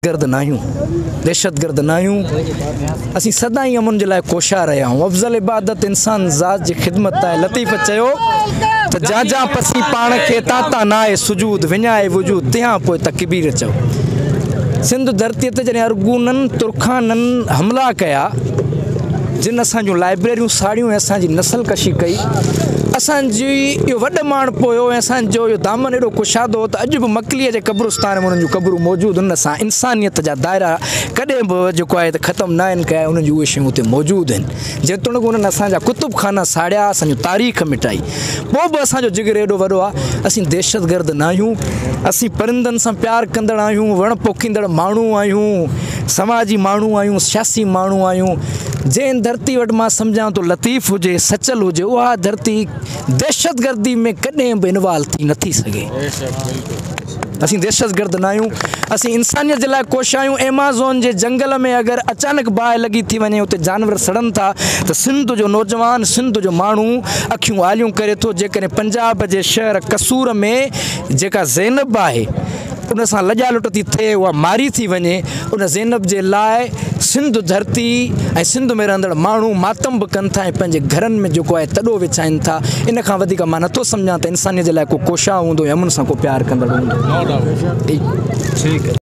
گرد ناهيون، دهشتگرد ناهيون، اسين سدائين امن جي لاء ڪوشان رهيا آهيون. افضل عبادت انسان ذات جي خدمت آهي. لطيف چيو ته جان جان پسي پاڻ کي، تان تان ناهي سجود، وڃائي وجود، تنهان پوء تڪبير چئو. سنڌ ڌرتيء تي جڏهن ارغونن، ترخانن حملا ڪيا، جن اسان جون لائبريريون ساڙيون ۽ اسان جي نسل ڪشي ڪئي، اسان جي اهو وڏ ماڻهپو هيو ۽ اسان جو اهو دامن ايڏو ڪشادو هو ته اڄ به مڪليء جي قبرستان ۾ انهن جون قبرون موجود آهن. اسان انسانيت جا دائرا ڪڏهن به جيڪو آهي ته ختم نه آهن ڪيا، انهن جون اهي شيون اتي موجود آهن. جيتوڻيڪ انهن اسان جا ڪتب خانا ساڙيا، اسان جون تاريخ مٽائي، پوء به اسان جو جگر ايڏو وڏو آهي. اسين دهشتگرد نه آهيون، اسين پرندن سان پيار ڪندڙ آهيون، وڻ پوکيندڙ ماڻهو آهيون، سماجي ماڻهو آهيون، سياسي ماڻهو آهيون. جنهن ڌرتي وٽ مان سمجهان ٿو لطيف هجي، سچل هجي، اها ڌرتي دهشتگردي ۾ ڪڏهن به انوالو ٿي نٿي سگهي. اسين دهشتگرد نه آهيون، اسين انسانيت جي لاء ڪوشان آهيون. ايمازون جي جنگل ۾ اگر اچانڪ باهه لڳي ٿي وڃي، اتي جانور سڙن ٿا ته سنڌ جو نوجوان، سنڌ جو ماڻهو اکيون آليون ڪري ٿو. جيڪڏهن پنجاب جي شهر قصور ۾ جيڪا زينب آهي، ان سان لڄا لٽ ٿي ٿئي، اها ماري ٿي وڃي، ان زينب جي لاء سنڌ ڌرتي ۽ سنڌ ۾ رهندڙ ماڻهو ماتم به ڪن ٿا ۽ پنهنجي گهرن ۾ جيڪو آهي تڏو وڇائين ٿا. ان کان وڌيڪ مان نٿو سمجهان ته انسانيت جي لاء ڪو ڪوشان هوندو ۽ امن سان ڪو پيار ڪندڙ هوندو. ٺيڪ.